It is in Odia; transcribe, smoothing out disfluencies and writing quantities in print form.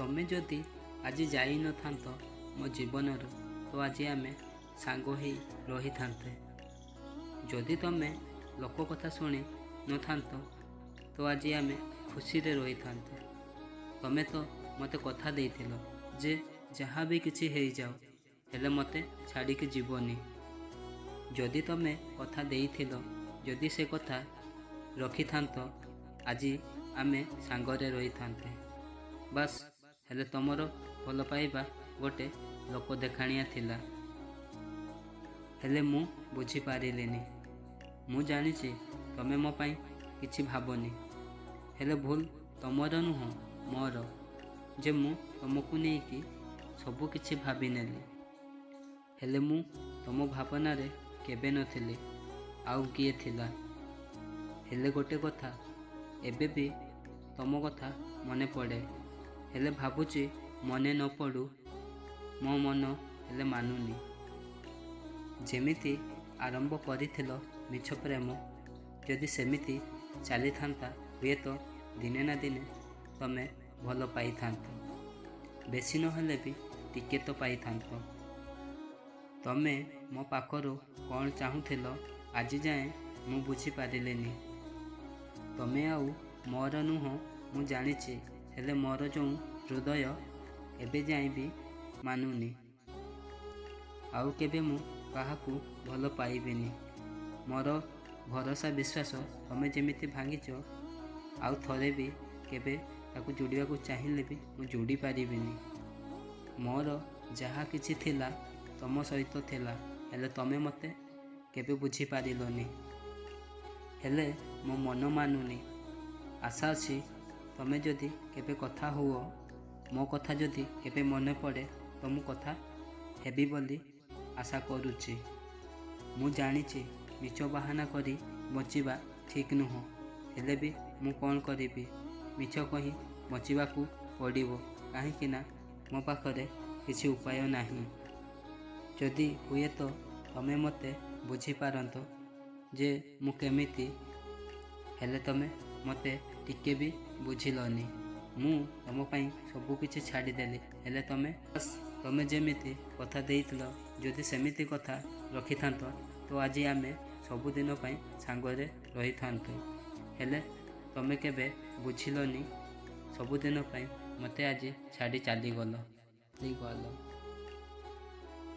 ତମେ ଯଦି ଆଜି ଯାଇନଥାନ୍ତ ମୋ ଜୀବନରୁ, ତ ଆଜି ଆମେ ସାଙ୍ଗ ହେଇ ରହିଥାନ୍ତେ। ଯଦି ତମେ ଲୋକ କଥା ଶୁଣି ନଥାନ୍ତ, ତ ଆଜି ଆମେ ଖୁସିରେ ରହିଥାନ୍ତେ। ତମେ ତ ମୋତେ କଥା ଦେଇଥିଲ ଯେ ଯାହା ବି କିଛି ହେଇଯାଉ, ହେଲେ ମୋତେ ଛାଡ଼ିକି ଯିବନି। ଯଦି ତମେ କଥା ଦେଇଥିଲ, ଯଦି ସେ କଥା ରଖିଥାନ୍ତ, ଆଜି ଆମେ ସାଙ୍ଗରେ ରହିଥାନ୍ତେ, ବାସ୍। ହେଲେ ତମର ଭଲ ପାଇବା ଗୋଟେ ଲୋକ ଦେଖାଣିଆ ଥିଲା, ହେଲେ ମୁଁ ବୁଝିପାରିଲିନି। ମୁଁ ଜାଣିଛି ତମେ ମୋ ପାଇଁ କିଛି ଭାବନି, ହେଲେ ଭୁଲ ତମର ନୁହଁ, ମୋର, ଯେ ମୁଁ ତମକୁ ନେଇକି ସବୁ କିଛି ଭାବିନେଲି। ହେଲେ ମୁଁ ତମ ଭାବନାରେ କେବେ ନଥିଲି, ଆଉ କିଏ ଥିଲା। ହେଲେ ଗୋଟେ କଥା, ଏବେ ବି ତମ କଥା ମନେ ପଡ଼େ। ହେଲେ ଭାବୁଛି ମନେ ନ ପଡ଼ୁ, ମୋ ମନ ହେଲେ ମାନୁନି। ଯେମିତି ଆରମ୍ଭ କରିଥିଲ ମିଛ ପ୍ରେମ, ଯଦି ସେମିତି ଚାଲିଥାନ୍ତା, ହୁଏତ ଦିନେ ନା ଦିନେ ତମେ ଭଲ ପାଇଥାନ୍ତ। ବେଶୀ ନହେଲେ ବି ଟିକେ ତ ପାଇଥାନ୍ତ। ତମେ ମୋ ପାଖରୁ କ'ଣ ଚାହୁଁଥିଲ, ଆଜି ଯାଏଁ ମୁଁ ବୁଝିପାରିଲିନି। ତମେ ଆଉ ମୋର ନୁହଁ ମୁଁ ଜାଣିଛି, ହେଲେ ମୋର ଯେଉଁ ହୃଦୟ ଏବେ ଯାଏଁ ବି ମାନୁନି। ଆଉ କେବେ ମୁଁ କାହାକୁ ଭଲ ପାଇବିନି। ମୋର ଭରସା, ବିଶ୍ୱାସ ତମେ ଯେମିତି ଭାଙ୍ଗିଛ, ଆଉ ଥରେ ବି କେବେ ତାକୁ ଯୋଡ଼ିବାକୁ ଚାହିଁଲେ ବି ମୁଁ ଯୋଡ଼ି ପାରିବିନି। ମୋର ଯାହା କିଛି ଥିଲା ତମ ସହିତ ଥିଲା, ହେଲେ ତମେ ମୋତେ କେବେ ବୁଝିପାରିଲନି। ହେଲେ ମୋ ମନ ମାନୁନି। ଆଶା ଅଛି, ତମେ ଯଦି କେବେ କଥା ହୁଅ, ମୋ କଥା ଯଦି କେବେ ମନେ ପଡ଼େ, ତ ମୁଁ କଥା ହେବି ବୋଲି ଆଶା କରୁଛି। ମୁଁ ଜାଣିଛି ମିଛ ବାହାନା କରି ବଞ୍ଚିବା ଠିକ୍ ନୁହଁ, ହେଲେ ବି ମୁଁ କ'ଣ କରିବି? ମିଛ କହି ବଞ୍ଚିବାକୁ ପଡ଼ିବ, କାହିଁକି ନା ମୋ ପାଖରେ କିଛି ଉପାୟ ନାହିଁ। ଯଦି ହୁଏତ ତମେ ମୋତେ ବୁଝିପାରନ୍ତ ଯେ ମୁଁ କେମିତି, ହେଲେ ତମେ ମୋତେ ଟିକେ ବି ବୁଝିଲନି। ମୁଁ ତମ ପାଇଁ ସବୁ କିଛି ଛାଡ଼ିଦେଲି, ହେଲେ ତମେ, ତମେ ଯେମିତି କଥା ଦେଇଥିଲ, ଯଦି ସେମିତି କଥା ରଖିଥାନ୍ତ, ତ ଆଜି ଆମେ ସବୁଦିନ ପାଇଁ ସାଙ୍ଗରେ ରହିଥାନ୍ତୁ। ହେଲେ ତମେ କେବେ ବୁଝିଲନି, ସବୁଦିନ ପାଇଁ ମୋତେ ଆଜି ଛାଡ଼ି ଚାଲିଗଲ, ଚାଲିଗଲ।